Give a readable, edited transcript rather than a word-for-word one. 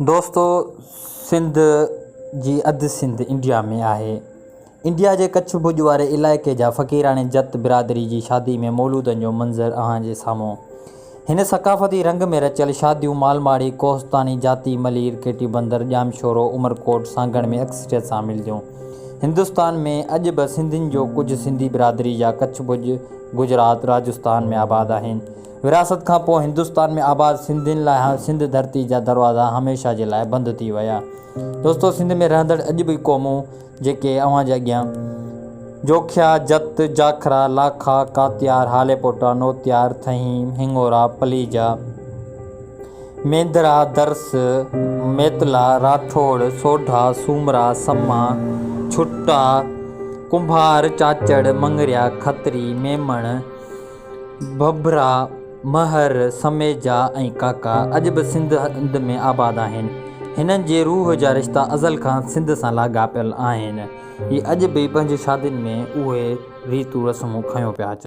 دوستو سنڌ جي اڌ سنڌ انڊيا ۾ آهي. انڊيا جي ڪڇ ڀڄ واري علائقي جا فقيراڻي جت برادري جي شادي ۾ مولودن جو منظر اوهان جي سامهون. هن ثقافتي رنگ ۾ رچيل شاديون مالماڙي، ڪوهستاني، جاتي، ملير، ڪيٽي بندر، ڄامشورو، عمرڪوٽ، سانگهڙ ۾ اڪثريت سان ملديون. هندستان ۾ اڄ به سنڌين جو ڪجهه سنڌي برادري جا ڪڇ ڀڄ، گجرات، راجستان ۾ آباد آهن. ورهاست کان پوء هندستان ۾ آباد سنڌين لاء سنڌ ڌرتي جا دروازا هميشه جي لاء بند ٿي ويا. دوستو سنڌ ۾ رهندڙ اڄ به قومون جيڪي اوهان جي اڳيان جوکيا، جت، جاکرا، لاکا، ڪاتيار، هاليپوٽا، نوتيار، ٿهيم، هڱورا، پليجا، مينڌرا، درس، ميتلا، راٺوڙ، سوڍا، سومرا، سما، ڇٽا، ڪنڀار، چاچڙ، مڱريا، کتري، ميمڻ، ڀڀرا، مهر، سميجا ۽ ڪاڪا اڄ به سنڌ هند ۾ آباد آهن. هنن جي روح جا رشتا ازل کان سنڌ سان لاڳاپيل آهن. هي اڄ به پنهنجي شادين ۾ اهي ريتون رسمون کنيو پيا اچن.